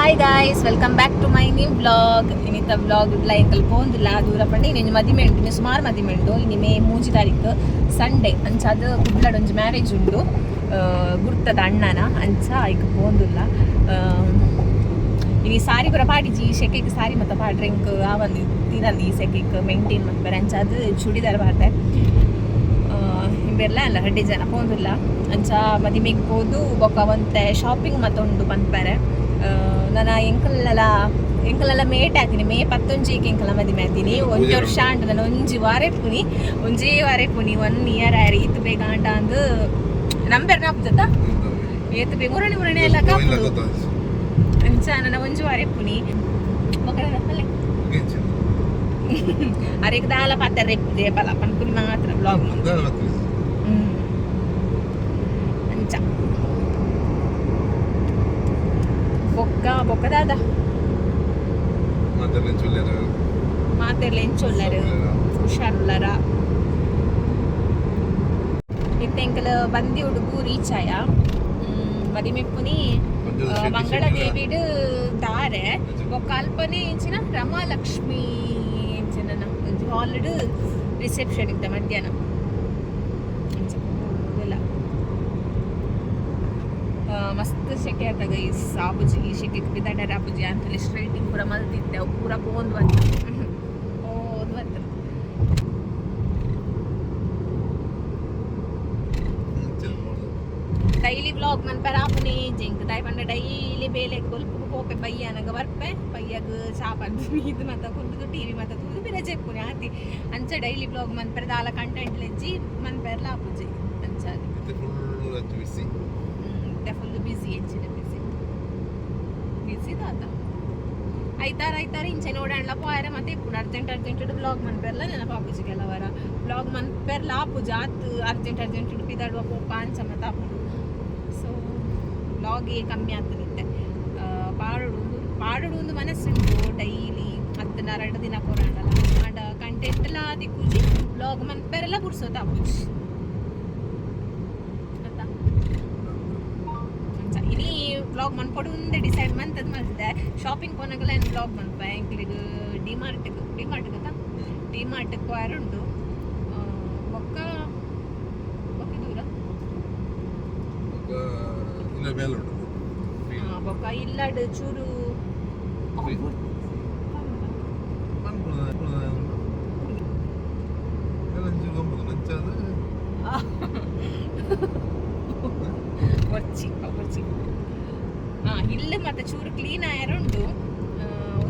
Hi guys, welcome back to my new vlog. ಇನಿತ vlog ಇಡ್ಲ ಎಂಕಲ್ ಪೋಂದುಲ್ಲ ದೂರ ಪಂಡ ಇನ್ನೊಂಜಿ ಮದಿಮೆ ಉಂಟು. ಇನ್ನು ಸುಮಾರು ಮದಿಮೆ ಉಂಟು. ಇನಿ ಮೇ 3 ತಾರೀಕು ಸಂಡೇ. ಅಂಚ ಅದು ಕುಡ್ಲಡ್ ಒಂಜಿ ಮ್ಯಾರೇಜ್ ಉಂಡು, ಗುರ್ತದ ಅಣ್ಣನ. ಅಂಚ ಐಕ್ ಪೋಂದುಲ್ಲ. ಇನಿ ಸಾರಿ ಪೂರ ಪಾಡಿಜಿ. ಈ ಸೆಕೆಗ್ ಸಾರಿ ಮತ್ತ ಪಾಡ್ರೆ ಎಂಕ್ ಆವಂದು ತೀರಂದು. ಈ ಸೆಕೆಗ್ ಮೇಂಟೈನ್ ಮನ್ಪರೆ. ಅಂಚ ಅದು ಚೂಡಿದಾರ ಪಾಡ್ದೆ. ಇಂಬೆರ್ಲ ಅಲ್ಲ ರಡ್ಡೆ ಜನ ಪೋಂದುಲ್ಲ. ಅಂಚ ಮದಿಮೆಗ್ ಪೋದು ಬೊಕ್ಕ ಒಂತೆ ಶಾಪಿಂಗ್ ಮತ್ತ ಉಂಡು ಪನ್ಪರೆ. ನನ ಎಂಕಲ್ನೆಲ್ಲ ಎಂಕಲೆಲ್ಲ ಮೇಟ್ ಆತೀನಿ. ಮೇ 11ಕ್ಕೆ ಎಂಕಲ ಮದಿಮೆ ಆತೀನಿ. ಒಂಜಿ ವರ್ಷ ಆಂಡ್. ನಾನು ಒಂಜಿ ವಾರ ಇಪ್ಪುನಿ, ಒಂಜೇ ವಾರ ಇಪ್ಪುನಿ. One year ಆಯ್ರಿ. ಈತ್ ಬೇಗ ಆಂಡ ಅಂದು ನಂಬರ್ ನಾಪುಜತ್ತ. ಏತ್ ಬೇಗ ಮುರಣಿ ಮುರಣಿ ಎಲ್ಲ ಕಾಪುಡು. ಅಂಚ ನನ್ನ ಒಂಜಿ ವಾರ ಇಪ್ಪುನಿ. ಬೊಕ್ಕ ಅಲ್ಲೇ ಅರೆಗ್ ದಾಲ ಪಾತೆರ ಇಪ್ಪುದೆ ಬಲ ಪನ್ಪುನಿ ಮಾತ್ರ ಬ್ಲಾಗ್. ಅಂಚ ಬೊಕ್ಕ ಬೊಕ್ಕ ದಾದ? ಮಾತೆರ್ಲ ಎಂಚೊಲ್ಲರು? ಹುಷಾರುಲ್ಲಾರ? ಇತ್ತೆ ಎಂಕಲ್ ಬಂದಿ ಹುಡುಗು ರೀಚ್ ಆಯ. ಮದಿಮೆಪ್ಪುನಿ ಮಂಗಳದೇವಿಡ್ ದಾರೆ. ಬೊಕ್ಕ ಅಲ್ಪನೆ ಎಂಚಿನ ರಮಾಲಕ್ಷ್ಮಿ ಎಂಚಿನ ಹಾಲ್ಡ್ ರಿಸೆಪ್ಷನ್ ಇತ್ತ ಮಧ್ಯಾಹ್ನ. ಅಂಚ ಇಲ್ಲ. ಮಸ್ತ್ ಸೆಕೆ ಆತ ಗೈಸ್. ಆಪುಜಿ ಈ ಸೆಕೆಗೆ ಪಿದಾಡರ ಆಪುಜಿ ಅಂತೇಳಿ ಸ್ಟ್ರೈಟಿಂಗ್ ಪೂರ ಮಲ್ತಿತ್ತೆ. ಅವು ಪೂರ ಪೋಂದು ಬತ್ತ, ಪೋಂದು ಬತ್ತ. ಡೈಲಿ ವ್ಲಾಗ್ ಮನ್ಪರ ಆಪುನಿ ಜಿಂಕ್ ದಾಯ್ ಪಂಡ ಡೈಲಿ ಬೇಲೆ ಬೊಲ್ಪುಗು ಪೋಪೆ, ಬಯ್ಯನಗ ಬರ್ಪೆ. ಬಯ್ಯಗ್ ಚಾ ಪರ್ದು ಇದು ಮತ್ತ ಕುಂದುದು ಟಿವಿ ಮತ್ತ ತೂದು ಪಿರ ಜೆಪ್ಪುನಿ ಆತಿ. ಅಂಚ ಡೈಲಿ ವ್ಲಾಗ್ ಮನ್ಪರೆ ದಾಲ ಕಂಟೆಂಟ್ ಲೆಜ್ಜಿ, ಮನ್ಪೆರ್ಲ ಆಪುಜಿ ಅಂಚ. ಫುಲ್ ಬಿಸಿ, ಹೆಚ್ಚಿನ ಬಿಸಿ ಬಿಸಿ ದಾದ. ಐತಾರ ಐತಾರ ಇಂಚೆ ನೋಡಣ್ಲ ಪೋಯರೆ ಮತ್ತೆ ಇಪ್ಪುಂಡು. ಅರ್ಜೆಂಟ್ ಅರ್ಜೆಂಟ್ ಬ್ಲಾಗ್ ಮನ್ಪೆರ್ಲ ನೆನಪಾಪುಜಿ. ಕೆಲವರ ಬ್ಲಾಗ್ ಮನ್ಪೆರ್ಲ ಆಪುಜಿ. ಆತ್ ಅರ್ಜೆಂಟ್ ಅರ್ಜೆಂಟ್ ಪಿದಾಡುವ ಪೋಪ ಅಂಚ ಮತ್ತೆ ಆಪುಂಡು. ಸೊ ಬ್ಲಾಗೇ ಕಮ್ಮಿ ಆಗ್ತದಿತ್ತೆ. ಪಾಡೋಡು ಪಾಡೋಡು ಒಂದು ಮನಸ್ಸುಂಟು ಡೈಲಿ ಹತ್ತು 2 ದಿನ ಕೊರಾಂಡಲ. ಆಂಡ ಕಂಟೆಂಟ್ಲ ದಿಕ್ಕುಜಿ. ಬ್ಲಾಗ್ ಮನ್ಪೆರೆಲ್ಲ ಪುರ್ಸೊತ್ತು ಆಪುಜಿ ಅತ್ತ. ಅಂಚ ಇನಿ ವ್ಲಾಗ್ ಮನ್ಪೊಡು ಉಂದೆ ಡಿಸೈಡ್ ಮಂತದ್ ಮಲ್ತಿದೆ. ಶಾಪಿಂಗ್ ಪೋನಗಲ ಏನು ವ್ಲಾಗ್ ಮನ್ಪ. ಎಂಕ್ಲಿಗ್ ಡಿಮಾರ್ಟ್, ಡಿಮಾರ್ಟ್ ಗೊತ್ತಾ? ಡಿಮಾರ್ಟ್ ಪೋಯರ್ ಉಂಡು. ಬೊಕ್ಕ ಬೊಕ್ಕ ದೂರ. ಬೊಕ್ಕ ಇಲ್ಲಡ್ ಚೂರು. ಒರ್ಚಿ ಒರ್ಚಿ. ಇಲ್ಲಿ ಮತ್ತೆ ಚೂರು ಕ್ಲೀನ್ ಆಯರ್ ಉಂಡು.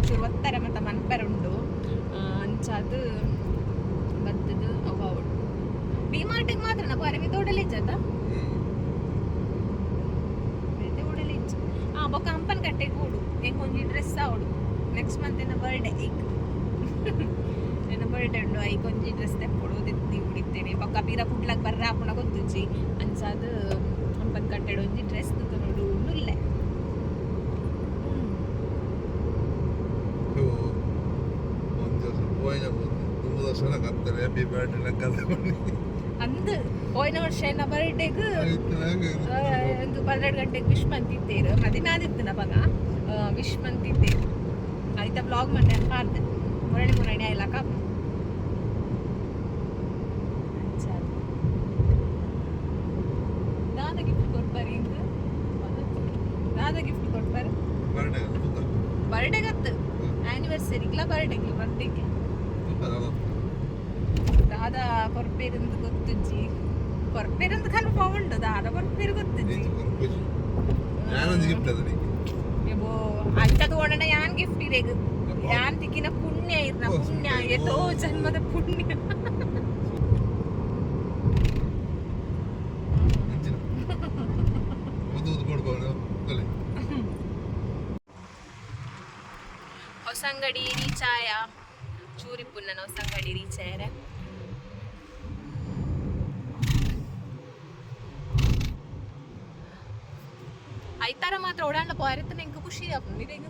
ಚೂರು ಒತ್ತಾರೆ ಮತ್ತೆ ಮನ್ಪೆರ್ ಉಂಡು. ಅಂಚಾದ್ ಬತ್ತದು ಅವು ಆವೊಡು. ಡಿಮಾರ್ಟಿಗೆ ಮಾತ್ರ ನಾ ಪೋರೆ ತೋಡಲೆ ಇಜ್ಜತ್ತ ಬೇತೆ ಓಡಲೆ ಇಜ್ಜಿ. ಬೊಕ್ಕ ಅಂಪನ್ ಕಟ್ಟೆ ಕೂಡು ಎಂಕ್ ಒಂಜಿ ಡ್ರೆಸ್ ಆವೊಡು. ನೆಕ್ಸ್ಟ್ ಮಂತ್ ಎನ್ನ ಬರ್ಡೇ. ಐಕ್ ಎನ್ನ ಬರ್ಡೇ ಉಂಡು. ಐಕ್ ಒಂಜಿ ಡ್ರೆಸ್ ತೆಪ್ಪೊಡು. ತೆತ್ತಿ ಉಡಿತ್ತೇನೆ. ಬೊಕ್ಕ ಪಿರ ಕುಡ್ಲಕ್ ಬರ್ರ ಆಪುಣ ಗೊತ್ತುಜ್ಜಿ. ಅಂಚಾದ್ ಅಂಪನ್ ಕಟ್ಟೆಡ್ ಒಂಜಿ ಡ್ರೆಸ್ ತಕೊನೊಡು ಉಲ್ಲೆ. ಅಂದ್ ಪೋಯಿನ ವರ್ಷ ಎನ್ನ ಬರ್ಡೇಗ್ ಒಂದು 12 ಗಂಟೆಗೆ ವಿಶ್ ಮಂತಿತ್ತೇರು. ಮದಿಮೆ ಆದಿತ್ತಿನ ಅಪಗ ವಿಶ್ ಮಂತಿತ್ತೇರು. ಐತ ಬ್ಲಾಗ್ ಮಂಡೆ ಪಾರ್ದೆ. ಮುರಣಿ ಮುರಣಿ ಆಯ್ಲಕ. ದಾದ ಗಿಫ್ಟ್ ಕೊಡ್ಪಾರೆ ಇಂಕ್? ದಾದ ಗಿಫ್ಟ್ ಕೊಡ್ಪಾರೆ ಬರ್ಡೇಗತ್ತು? ಆನಿವರ್ಸರಿಗ್ಲ ಬರ್ಡೇಗ್ಲ? ಬರ್ಡೇಗೆ ದಾದ ಕೊರ್ಪೇರಂದು ಗೊತ್ತುಜ್ಜಿ. ಕೊರ್ಪೇರಂದು ಕನ್ಫರ್ಮ್ ಉಂಡು, ದಾದ ಕೊರ್ಪೇರು ಗೊತ್ತುಜ್ಜಿ. ಎಬೋ, ಅಂಚ ತೋಡಣ ಯಾನ್ ಗಿಫ್ಟ್ ಇರೆಗ್. ಯಾನ್ ತಿಕ್ಕಿನ ಪುಣ್ಯ ಇರ್ನ ಪುಣ್ಯ, ಏತೋ ಜನ್ಮದ ಪುಣ್ಯ. ಹೊಸಂಗಡಿ ರೀಚಾಯ. ಚೂರಿಪುನ್ನ ಹೊಸಂಗಡಿ ರೀಚಾಯರೆ. ಐತಾರ ಮಾತ್ರ ಓಡಾಂಡ ಪೋಯರೆತ್ತನ ಎಂಕ್ ಖುಷಿ ಆಪುಂಡು. ಇರೆಗ್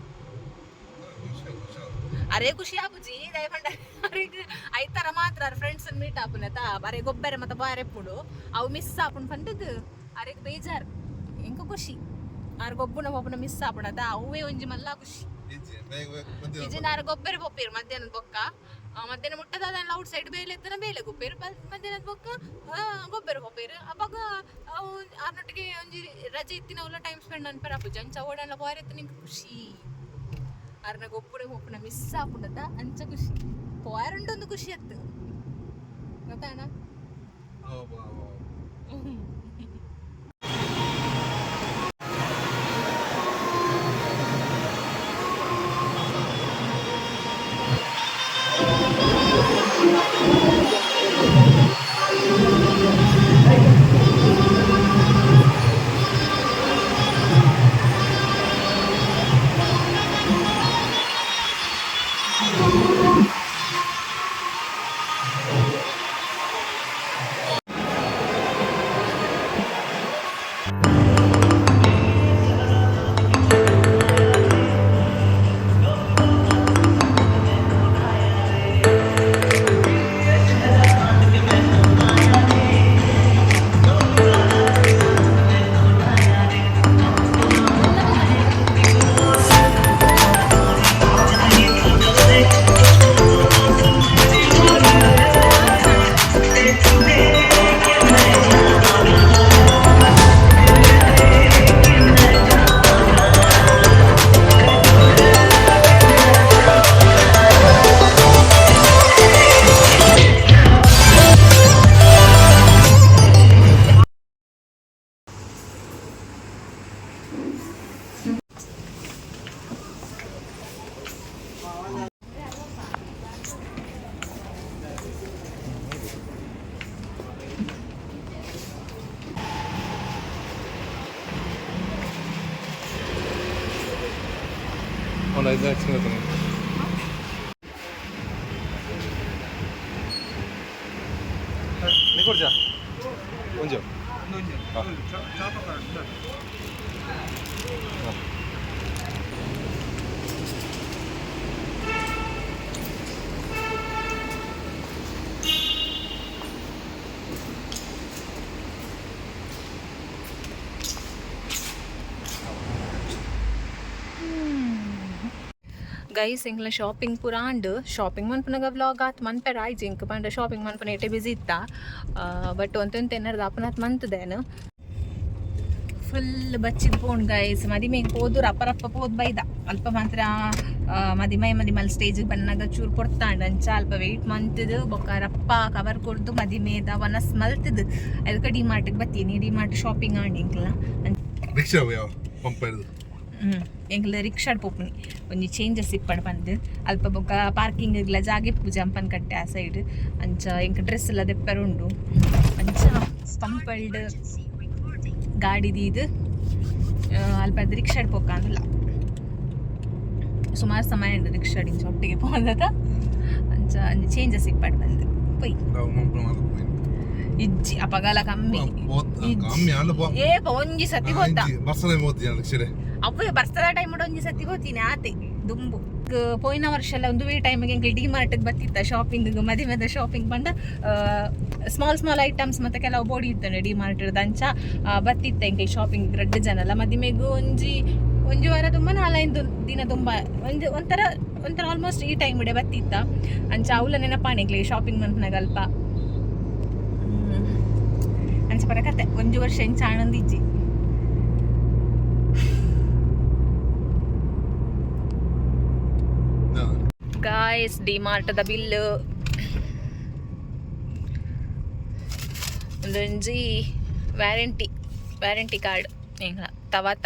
ಅರೆ ಖುಷಿ ಆಪುಜಿ. ದಯಪಂಡ ಅರೆಗ್ ಐತಾರ ಮಾತ್ರ ಫ್ರೆಂಡ್ಸ್ ಮೀಟ್ ಆಪುನತ. ಅರೆ ಗೊಬ್ಬರ ಮತ್ತೆ ಪೋಯರೆ ಇಪ್ಪುಂಡು. ಅವು ಮಿಸ್ ಆಪುಂಡು ಪಂಡದು ಅರೆಗ್ ಬೇಜಾರ್. ಎಂಕ್ ಖುಷಿ. ಆರ್ ಗೊಬ್ಬುನ ಪೋಪುನ ಮಿಸ್ ಆಪುಂಡತ, ಅವೇ ಒಂಜಿ ಮಲ್ಲ ಖುಷಿ. ಇಜ್ಜಿಂಡ ಆರ್ ಗೊಬ್ಬೆರೆ ಪೋಪೆರ್ ಮಧ್ಯಾಹ್ನದ ಬೊಕ್ಕ. ಮಧ್ಯಾಹ್ನ ಮುಟ್ಟದ ಔಟ್ ಸೈಡ್ ಬೇಲೆ ಎತ್ತನ ಬೇಲೆ ಗೊಪ್ಪೆರ್, ಮಧ್ಯಾಹ್ನದ ಬೊಕ್ಕ ಗೊಬ್ಬೆರೆ ಪೋಪೆರ್. ಅಪಗ ಅವು ಆರ್ನೊಟ್ಟಿಗೆ ಒಂಜಿ ರಜೆ ಇತ್ತಿನವುಲ ಟೈಮ್ ಸ್ಪೆಂಡ್ ಅನ್ಪೆರ್ ಆಪುಜಿ. ಅಂಚ ಓಡಾಡ್ಲ ಪೋಯೆರೆ ನಿಂಕ್ ಖುಷಿ. ಆರ್ನ ಗೊಬ್ಬುನ ಪೋಪುನ ಮಿಸ್ ಆಪುಂಡತ, ಅಂಚ ಖುಷಿ. ಪೋಯರುಂಡು ಒಂದು ಖುಷಿ ಅತ್ತು ಗೊತ್ತಾಣ. ಒಂದು ಐದು ಲಕ್ಷ. ನೀ ಒಂಜು. ಗೈಸ್, ಎಂಕ್ಲ ಶಾಪಿಂಗ್ ಪೂರ ಆಂಡ್. ಶಾಪಿಂಗ್ ಮನ್ಪುನಗ ವ್ಲಾಗ್ ಆತ್ ಮನ್ಪೆರ ಆಯ್ಜಿ ಎಂಕ್. ಪಂಡ ಶಾಪಿಂಗ್ ಮನ್ಪುನ ಏಟೆ ಬಿಸಿ ಇತ್ತ. ಬಟ್ ಒಂತೊಂತೆ ಎನ್ನರ್ದ ಅಪನಾತ್ ಮಂತುದೇನು. ಫುಲ್ ಬಚ್ಚಿದ್ ಪೋಂಡ್ ಗೈಸ್. ಮದಿಮೆಗ್ ಪೋದು ರಪ್ಪ ರಪ್ಪ ಪೋದು ಬೈದ. ಅಲ್ಪ ಮಾತ್ರ ಮದಿಮೈ ಮದಿಮಲ್ ಸ್ಟೇಜ್ ಬನ್ನಗ ಚೂರು ಪೊರ್ತಾಂಡ್. ಅಂಚ ಅಲ್ಪ ವೆಯ್ಟ್ ಮಂತುದು, ಬೊಕ್ಕ ರಪ್ಪ ಕವರ್ ಕೊರ್ದು, ಮದಿಮೆದ ವನಸ್ ಮಲ್ತುದು, ಅದಕ್ಕೆ ಡಿ ಮಾರ್ಟ್ಗೆ ಬತ್ತೀನಿ. ಡಿ ಮಾರ್ಟ್ ಶಾಪಿಂಗ್ ಆಂಡ್ ಎಂಕ್ಲ. ರಿಕ್ಷಾ ಯಾವ ಪಂಪ ಹಿಡಿದು. ಎಂಕ್ಲ ರಿಕ್ಷಾಡ್ ಪೋಪುನಿ, ಒಂಜಿ ಚೇಂಜಸ್ ಇಪ್ಪಡ್ ಪಂದ್. ಅಲ್ಪ ಬೊಕ್ಕ ಪಾರ್ಕಿಂಗ್ ಇಗ್ಲ ಜಾಗ ಇಪ್ಪುಜಿ ಹಂಪನಕಟ್ಟೆ ಆ ಸೈಡ್. ಅಂಚ ಎಂಕ್ ಡ್ರೆಸ್ ಎಲ್ಲ ದೆಪ್ಪರೆ ಉಂಡು. ಅಂಚ ಪಂಪಲ್ಡ್ ಗಾಡಿ ದೀದ್ ಅಲ್ಪ ರಿಕ್ಷಾಡ್ ಪೋಕ ಅಂದ್ಲ. ಸುಮಾರು ಸಮಯ ಉಂಡು ರಿಕ್ಷಾಡ್ ಇಂಚ ಒಟ್ಟಿಗೆ ಪೋಂದದ. ಅಂಚ ಒಂಜಿ ಚೇಂಜಸ್ ಇಪ್ಪಡ್ ಬಂದು ಪೊಯ್. ಇಜ್ಜಿ, ಅಪಗಲ ಕಮ್ಮಿ. ಕಮ್ಮಿ ಆಂಡ. ಏಪ ಒಂಜಿ ಸತಿ ಗೊತ್ತಾ? ಬರ್ಸನೆ ಹೋಗ್ತೀಯ ರಿಕ್ಷಾಡೆ. ಅವ್ವೆ ಬರ್ತದ ಟೈಮ್ ಒಂಜಿ ಸತಿ ಹೋತೀನಿ ಆತೆ ದುಂಬು. ಪೋಯಿನ ವರ್ಷ ಎಲ್ಲ ಒಂದುವೇ ಟೈಮಿಗೆ ಎಂಕ್ ಡಿ ಮಾರ್ಟ್ಗೆ ಬತ್ತಿತ್ತ ಶಾಪಿಂಗ್. ಮದಿಮೆದ ಶಾಪಿಂಗ್ ಪಂಡ ಸ್ಮಾಲ್ ಸ್ಮಾಲ್ ಐಟಮ್ಸ್ ಮತ್ತೆ ಕೆಲವು ಬೋಡಿ ಇತ್ತಂಡೆ ಡಿ ಮಾರ್ಟ್ ಅಂಚ ಬತ್ತಿತ್ತ ಎಂಕ್ ಶಾಪಿಂಗ್. ರಡ್ಡ್ ಜನ ಅಲ್ಲ ಮದಿಮೆಗ್ ಒಂಜಿ ಒಂಜಿ ವಾರ ತುಂಬ, ನಾಲೈದು ದಿನ ತುಂಬ ಒಂಜಿ ಒಂಥರ ಒಂಥರ ಆಲ್ಮೋಸ್ಟ್ ಈ ಟೈಮ್ ಇಡೆ ಬತ್ತಿತ್ತ. ಅಂಚ ಅವ್ಲ ನೆನಪಾಣೆ ಎಂಕ್ಲೆ ಶಾಪಿಂಗ್ ಮನ್ಪುನಗ ಅಲ್ಪ. ಅಂಚ ಪರ ಕತೆ. ಒಂಜಿ ವರ್ಷ ಎಂಚ ಆನಂದಿಜ್ಜಿ. ಗಾಯ್ಸ್, ಡಿ ಮಾರ್ಟದ ಬಿಲ್ ಒಂದೊಂಜಿ ವ್ಯಾರಂಟಿ ವ್ಯಾರಂಟಿ ಕಾರ್ಡ್ ಎಂಗ್ಲ ತವಾತ.